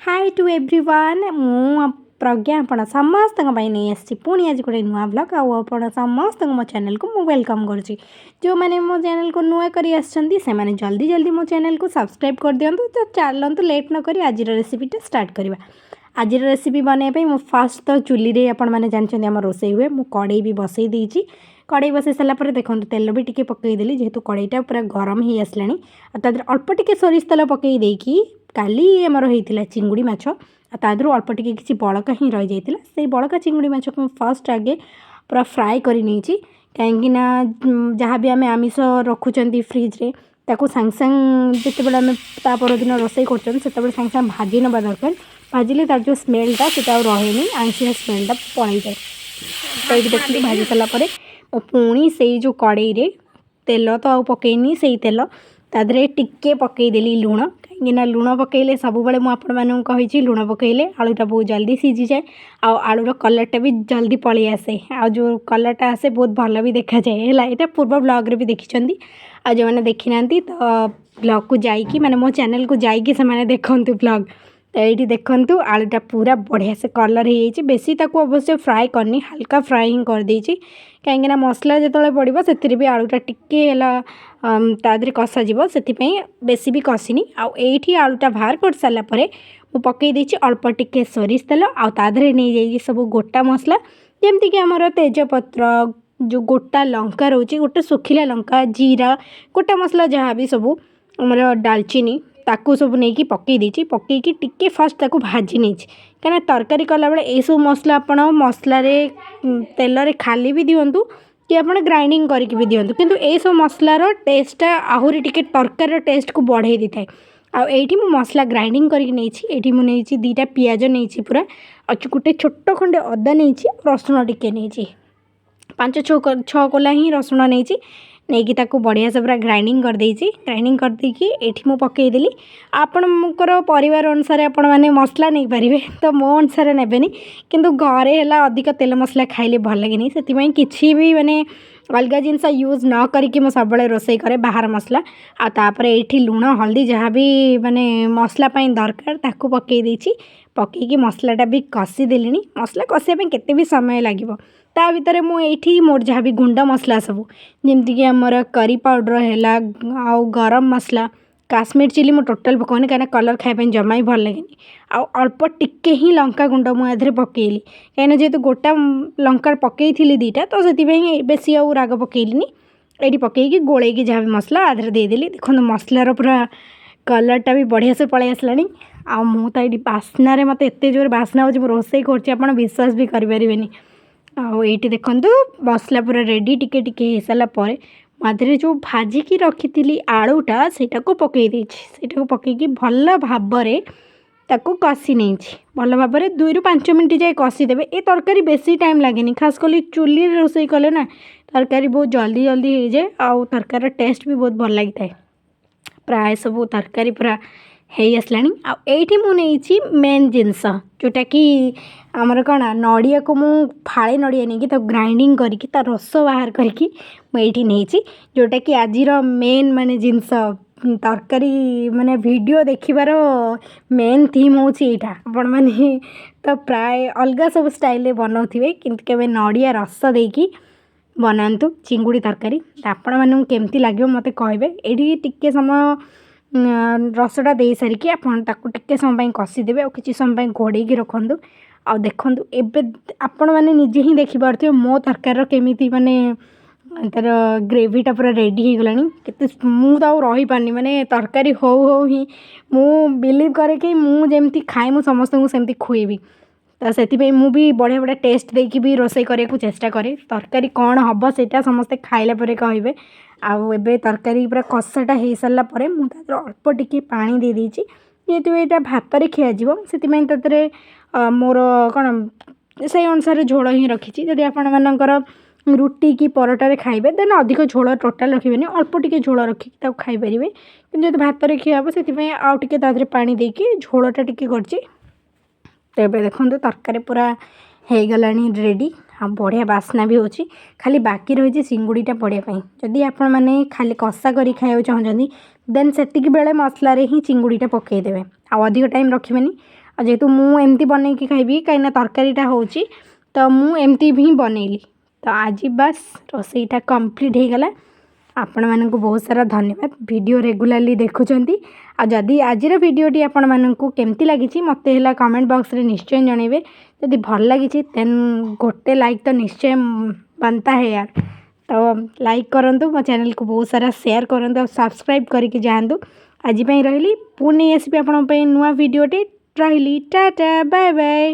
High to everyone, ମୁଁ ପ୍ରଜ୍ଞା ଆପଣ ସମସ୍ତଙ୍କ ପାଇଁ ନେଇ ଆସିଛି ପୁଣି ଆଜି ଗୋଟେ ନୂଆ ବ୍ଲଗ୍। ଆଉ ଆପଣ ସମସ୍ତଙ୍କୁ ମୋ ଚ୍ୟାନେଲ୍କୁ ମୁଁ welcome କରୁଛି। ଯେଉଁମାନେ ମୋ ଚ୍ୟାନେଲ୍କୁ ନୂଆ କରି ଆସିଛନ୍ତି, ସେମାନେ ଜଲ୍ଦି ଜଲ୍ଦି ମୋ ଚ୍ୟାନେଲ୍କୁ ସବସ୍କ୍ରାଇବ୍ କରିଦିଅନ୍ତୁ। ତ ଚାଲନ୍ତୁ, ଲେଟ୍ ନକରି ଆଜିର ରେସିପିଟା ଷ୍ଟାର୍ଟ କରିବା। ଆଜିର ରେସିପି ବନାଇବା ପାଇଁ ମୁଁ ଫାର୍ଷ୍ଟ ତ ଚୁଲିରେ, ଆପଣମାନେ ଜାଣିଛନ୍ତି, ଆମ ରୋଷେଇ ହୁଏ। ମୁଁ କଡ଼େଇ ବି ବସେଇ ଦେଇଛି। କଡ଼େଇ ବସେଇ ସାରିଲା ପରେ ଦେଖନ୍ତୁ, ତେଲ ବି ଟିକେ ପକାଇଦେଲି, ଯେହେତୁ କଡ଼େଇଟା ପୁରା ଗରମ ହେଇ ଆସିଲାଣି। ଆଉ ତା ଦେହରେ ଅଳ୍ପ ଟିକେ ସୋରିଷ ତେଲ ପକାଇ ଦେଇକି, କାଲି ଆମର ହେଇଥିଲା ଚିଙ୍ଗୁଡ଼ି ମାଛ ଆଉ ତା ଦେହରୁ ଅଳ୍ପ ଟିକେ କିଛି ବଳକା ହିଁ ରହିଯାଇଥିଲା। ସେଇ ବଳକା ଚିଙ୍ଗୁଡ଼ି ମାଛକୁ ମୁଁ ଫାର୍ଷ୍ଟ ଆଗେ ପୁରା ଫ୍ରାଏ କରି ନେଇଛି, କାହିଁକିନା ଯାହା ବି ଆମେ ଆମିଷ ରଖୁଛନ୍ତି ଫ୍ରିଜ୍ରେ, ତାକୁ ସାଙ୍ଗେ ସାଙ୍ଗେ ଯେତେବେଳେ ଆମେ ତା ପରଦିନ ରୋଷେଇ କରୁଛନ୍ତି, ସେତେବେଳେ ସାଙ୍ଗେ ସାଙ୍ଗେ ଭାଜି ନେବା ଦରକାର। ଭାଜିଲେ ତାର ଯେଉଁ ସ୍ମେଲ୍ଟା, ସେଇଟା ଆଉ ରହେନି, ଆଇଁଷିଆ ସ୍ମେଲ୍ଟା ପଳେଇଯାଏ। ତ ଏଇଠି ଦେଖନ୍ତୁ, ଭାଜି ସାରିଲା ପରେ ମୁଁ ପୁଣି ସେଇ ଯେଉଁ କଡ଼େଇରେ ତେଲ ତ ଆଉ ପକେଇନି, ସେଇ ତେଲ ତା ଦେହରେ ଟିକେ ପକେଇଦେଲି ଲୁଣ। କାହିଁକିନା ଲୁଣ ପକେଇଲେ, ସବୁବେଳେ ମୁଁ ଆପଣମାନଙ୍କୁ କହିଛି, ଲୁଣ ପକେଇଲେ ଆଳୁଟା ବହୁତ ଜଲ୍ଦି ସିଝିଯାଏ ଆଉ ଆଳୁର କଲର୍ଟା ବି ଜଲ୍ଦି ପଳେଇ ଆସେ ଆଉ ଯେଉଁ କଲର୍ଟା ଆସେ, ବହୁତ ଭଲ ବି ଦେଖାଯାଏ। ହେଲା, ଏଇଟା ପୂର୍ବ ବ୍ଲଗ୍ରେ ବି ଦେଖିଛନ୍ତି। ଆଉ ଯେଉଁମାନେ ଦେଖିନାହାନ୍ତି, ତ ବ୍ଲଗ୍କୁ ଯାଇକି, ମାନେ ମୋ ଚ୍ୟାନେଲ୍କୁ ଯାଇକି ସେମାନେ ଦେଖନ୍ତୁ ବ୍ଲଗ୍। ତ ଏଇଠି ଦେଖନ୍ତୁ, ଆଳୁଟା ପୁରା ବଢ଼ିଆ ସେ କଲର୍ ହେଇଯାଇଛି। ବେଶୀ ତାକୁ ଅବଶ୍ୟ ଫ୍ରାଏ କରିନି, ହାଲକା ଫ୍ରାଏ ହିଁ କରିଦେଇଛି, କାହିଁକିନା ମସଲା ଯେତେବେଳେ ପଡ଼ିବ, ସେଥିରେ ବି ଆଳୁଟା ଟିକେ ହେଲା ତା ଦେହରେ କଷାଯିବ, ସେଥିପାଇଁ ବେଶୀ ବି କଷିନି। ଆଉ ଏଇଠି ଆଳୁଟା ବାହାର କରିସାରିଲା ପରେ ମୁଁ ପକାଇ ଦେଇଛି ଅଳ୍ପ ଟିକେ ସୋରିଷ ତେଲ ଆଉ ତା ଦେହରେ ନେଇଯାଇଛି ସବୁ ଗୋଟା ମସଲା, ଯେମିତିକି ଆମର ତେଜପତ୍ର, ଯେଉଁ ଗୋଟା ଲଙ୍କା ରହୁଛି, ଗୋଟେ ଶୁଖିଲା ଲଙ୍କା, ଜିରା, ଗୋଟା ମସଲା ଯାହା ବି ସବୁ ଆମର ଡାଲଚିନି, ତାକୁ ସବୁ ନେଇକି ପକାଇ ଦେଇଛି। ପକାଇକି ଟିକେ ଫାର୍ଷ୍ଟ ତାକୁ ଭାଜି ନେଇଛି, କାହିଁକିନା ତରକାରୀ କଲାବେଳେ ଏଇସବୁ ମସଲା ଆପଣ ମସଲାରେ ତେଲରେ ଖାଲି ବି ଦିଅନ୍ତୁ କି ଆପଣ ଗ୍ରାଇଣ୍ଡିଙ୍ଗ କରିକି ବି ଦିଅନ୍ତୁ, କିନ୍ତୁ ଏଇସବୁ ମସଲାର ଟେଷ୍ଟଟା ଆହୁରି ଟିକେ ତରକାରୀର ଟେଷ୍ଟକୁ ବଢ଼େଇ ଦେଇଥାଏ। ଆଉ ଏଇଠି ମୁଁ ମସଲା ଗ୍ରାଇଣ୍ଡିଙ୍ଗ କରିକି ନେଇଛି। ଏଇଠି ମୁଁ ନେଇଛି ଦୁଇଟା ପିଆଜ ନେଇଛି ପୁରା, ଆଉ ଗୋଟେ ଛୋଟ ଖଣ୍ଡେ ଅଦା ନେଇଛି, ରସୁଣ ଟିକେ ନେଇଛି, ପାଞ୍ଚ ଛଅ କୋଲା ହିଁ ରସୁଣ ନେଇଛି। ନେଇକି ତାକୁ ବଢ଼ିଆ ସେ ପୁରା ଗ୍ରାଇଣ୍ଡିଙ୍ଗ କରିଦେଇଛି। ଗ୍ରାଇଣ୍ଡିଙ୍ଗ କରିଦେଇକି ଏଇଠି ମୁଁ ପକାଇଦେଲି। ଆପଣଙ୍କର ପରିବାର ଅନୁସାରେ ଆପଣମାନେ ମସଲା ନେଇପାରିବେ, ତ ମୋ ଅନୁସାରେ ନେବେନି। କିନ୍ତୁ ଘରେ ହେଲା ଅଧିକ ତେଲ ମସଲା ଖାଇଲେ ଭଲ ଲାଗେନି, ସେଥିପାଇଁ କିଛି ବି ମାନେ ଅଲଗା ଜିନିଷ ୟୁଜ୍ ନ କରିକି ମୁଁ ସବୁବେଳେ ରୋଷେଇ କରେ ବାହାର ମସଲା। ଆଉ ତାପରେ ଏଇଠି ଲୁଣ, ହଳଦୀ, ଯାହା ବି ମାନେ ମସଲା ପାଇଁ ଦରକାର, ତାକୁ ପକାଇ ଦେଇଛି। ପକାଇକି ମସଲାଟା ବି କଷିଦେଲିଣି। ମସଲା କଷିବା ପାଇଁ କେତେ ବି ସମୟ ଲାଗିବ? ତା ଭିତରେ ମୁଁ ଏଇଠି ମୋର ଯାହା ବି ଗୁଣ୍ଡ ମସଲା ସବୁ, ଯେମିତିକି ଆମର କରି ପାଉଡ଼ର ହେଲା ଆଉ ଗରମ ମସଲା, କାଶ୍ମୀର ଚିଲି ମୁଁ ଟୋଟାଲ୍ ପକାଉନି, କାହିଁକିନା କଲର୍ ଖାଇବା ପାଇଁ ଜମା ବି ଭଲ ଲାଗେନି। ଆଉ ଅଳ୍ପ ଟିକେ ହିଁ ଲଙ୍କା ଗୁଣ୍ଡ ମୁଁ ୟା ଦେହରେ ପକାଇଲି, କାହିଁକିନା ଯେହେତୁ ଗୋଟା ଲଙ୍କା ପକାଇଥିଲି ଦୁଇଟା, ତ ସେଥିପାଇଁ ବେଶୀ ଆଉ ରାଗ ପକାଇଲିନି। ଏଇଠି ପକାଇକି ଗୋଳେଇକି ଯାହା ବି ମସଲା ଆ ଦେହରେ ଦେଇଦେଲି। ଦେଖନ୍ତୁ, ମସଲାର ପୁରା କଲର୍ଟା ବି ବଢ଼ିଆ ସେ ପଳେଇ ଆସିଲାଣି। ଆଉ ମୁଁ ତ ଏଇଠି ବାସ୍ନାରେ, ମୋତେ ଏତେ ଜୋରେ ବାସ୍ନା ହେଉଛି, ମୁଁ ରୋଷେଇ କରୁଛି, ଆପଣ ବିଶ୍ୱାସ ବି କରିପାରିବେନି। ଆଉ ଏଇଠି ଦେଖନ୍ତୁ, ମସଲା ପୁରା ରେଡ଼ି। ଟିକେ ଟିକେ ହେଇସାରିଲା ପରେ ଆ ଦେହରେ ଯେଉଁ ଭାଜିକି ରଖିଥିଲି ଆଳୁଟା, ସେଇଟାକୁ ପକାଇ ଦେଇଛି। ସେଇଟାକୁ ପକାଇକି ଭଲ ଭାବରେ ତାକୁ କଷି ନେଇଛି। ଭଲ ଭାବରେ 2ରୁ 5 ମିନିଟ୍ ଯାଏ କଷିଦେବେ। ଏ ତରକାରୀ ବେଶୀ ଟାଇମ୍ ଲାଗେନି। ଖାସ୍ କରି ଚୁଲିରେ ରୋଷେଇ କଲେ ନା, ତରକାରୀ ବହୁତ ଜଲ୍ଦି ଜଲ୍ଦି ହେଇଯାଏ ଆଉ ତରକାରୀର ଟେଷ୍ଟ ବି ବହୁତ ଭଲ ଲାଗିଥାଏ। ପ୍ରାୟ ସବୁ ତରକାରୀ ପୁରା ହେଇ ଆସିଲାଣି। ଆଉ ଏଇଠି ମୁଁ ନେଇଛି ମେନ୍ ଜିନିଷ, ଯେଉଁଟାକି ଆମର କ'ଣ, ନଡ଼ିଆକୁ ମୁଁ ଫାଳେ ନଡ଼ିଆ ନେଇକି ତାକୁ ଗ୍ରାଇଣ୍ଡିଙ୍ଗ କରିକି ତା ରସ ବାହାର କରିକି ମୁଁ ଏଇଠି ନେଇଛି, ଯେଉଁଟାକି ଆଜିର ମେନ୍ ମାନେ ଜିନିଷ। ତରକାରୀ ମାନେ ଭିଡ଼ିଓ ଦେଖିବାର ମେନ୍ ଥିମ୍ ହେଉଛି ଏଇଟା। ଆପଣମାନେ ତ ପ୍ରାୟ ଅଲଗା ସବୁ ଷ୍ଟାଇଲ୍ରେ ବନାଉଥିବେ, କିନ୍ତୁ କେବେ ନଡ଼ିଆ ରସ ଦେଇକି ବନାନ୍ତୁ ଚିଙ୍ଗୁଡ଼ି ତରକାରୀ, ତ ଆପଣମାନଙ୍କୁ କେମିତି ଲାଗିବ ମୋତେ କହିବେ। ଏଇଠି ଟିକେ ସମୟ ରସଟା ଦେଇସାରିକି ଆପଣ ତାକୁ ଟିକେ ସମୟ ପାଇଁ କଷିଦେବେ ଆଉ କିଛି ସମୟ ପାଇଁ ଘୋଡ଼େଇକି ରଖନ୍ତୁ। ଆଉ ଦେଖନ୍ତୁ, ଏବେ ଆପଣମାନେ ନିଜେ ହିଁ ଦେଖିପାରୁଥିବେ ମୋ ତରକାରୀର କେମିତି ମାନେ ତା'ର ଗ୍ରେଭିଟା ପୁରା ରେଡ଼ି ହେଇଗଲାଣି। କେତେ ମୁଁ ତ ଆଉ ରହିପାରୁନି, ମାନେ ତରକାରୀ ହଉ ହଉ ହିଁ ମୁଁ ବିଲିଭ୍ କରେ କି ମୁଁ ଯେମିତି ଖାଏ, ମୁଁ ସମସ୍ତଙ୍କୁ ସେମିତି ଖୁଏଇବି। ତ ସେଥିପାଇଁ ମୁଁ ବି ବଢ଼ିଆ ବଢ଼ିଆ ଟେଷ୍ଟ ଦେଇକି ବି ରୋଷେଇ କରିବାକୁ ଚେଷ୍ଟା କରେ। ତରକାରୀ କ'ଣ ହେବ, ସେଇଟା ସମସ୍ତେ ଖାଇଲା ପରେ କହିବେ। ଆଉ ଏବେ ତରକାରୀ ପୁରା କଷାଟା ହେଇସାରିଲା ପରେ ମୁଁ ତା ଦେହରେ ଅଳ୍ପ ଟିକେ ପାଣି ଦେଇଦେଇଛି। ଯେହେତୁ ଏଇଟା ଭାତରେ ଖିଆଯିବ, ସେଥିପାଇଁ ତା ଦେହରେ ମୋର କ'ଣ ସେଇ ଅନୁସାରେ ଝୋଳ ହିଁ ରଖିଛି। ଯଦି ଆପଣମାନଙ୍କର ରୁଟି କି ପରଟାରେ ଖାଇବେ, ଦେନ୍ ଅଧିକ ଝୋଳ ଟୋଟାଲ୍ ରଖିବେନି, ଅଳ୍ପ ଟିକେ ଝୋଳ ରଖିକି ତାକୁ ଖାଇପାରିବେ। କିନ୍ତୁ ଯଦି ଭାତରେ ଖିଆ ହେବ, ସେଥିପାଇଁ ଆଉ ଟିକେ ତା ଦେହରେ ପାଣି ଦେଇକି ଝୋଳଟା ଟିକେ କରିଛି। ତ ଏବେ ଦେଖନ୍ତୁ, ତରକାରୀ ପୁରା ହେଇଗଲାଣି ରେଡ଼ି ଆଉ ବଢ଼ିଆ ବାସ୍ନା ବି ହେଉଛି। ଖାଲି ବାକି ରହିଛି ଚିଙ୍ଗୁଡ଼ିଟା ପଡ଼ିବା ପାଇଁ। ଯଦି ଆପଣମାନେ ଖାଲି କଷା କରି ଖାଇବାକୁ ଚାହୁଁଛନ୍ତି, ଦେନ୍ ସେତିକି ବେଳେ ମସଲାରେ ହିଁ ଚିଙ୍ଗୁଡ଼ିଟା ପକାଇଦେବେ ଆଉ ଅଧିକ ଟାଇମ୍ ରଖିବେନି। ଆଉ ଯେହେତୁ ମୁଁ ଏମିତି ବନେଇକି ଖାଇବି, କାହିଁକିନା ତରକାରୀଟା ହେଉଛି, ତ ମୁଁ ଏମିତି ହିଁ ବନେଇଲି। ତ ଆଜି ବାସ୍ ରୋଷେଇଟା କମ୍ପ୍ଲିଟ୍ ହେଇଗଲା। ଆପଣମାନଙ୍କୁ ବହୁତ ସାରା ଧନ୍ୟବାଦ, ଭିଡ଼ିଓ ରେଗୁଲାରଲି ଦେଖୁଛନ୍ତି। ଆଉ ଯଦି ଆଜିର ଭିଡ଼ିଓଟି ଆପଣମାନଙ୍କୁ କେମିତି ଲାଗିଛି, ମୋତେ ହେଲା କମେଣ୍ଟ ବକ୍ସରେ ନିଶ୍ଚୟ ଜଣାଇବେ। ଯଦି ଭଲ ଲାଗିଛି, ଦେନ୍ ଗୋଟେ ଲାଇକ୍ ତ ନିଶ୍ଚୟ बनता है यार। ତ ଲାଇକ୍ କରନ୍ତୁ, ମୋ ଚ୍ୟାନେଲକୁ ବହୁତ ସାରା ସେୟାର କରନ୍ତୁ ଆଉ ସବସ୍କ୍ରାଇବ୍ କରିକି ଯାଆନ୍ତୁ। ଆଜି ପାଇଁ ରହିଲି, ପୁଣି ନେଇ ଆସିବି ଆପଣଙ୍କ ପାଇଁ ନୂଆ ଭିଡ଼ିଓଟେ। ରହିଲି, ଟାଟା, ବାଏ ବାଏ।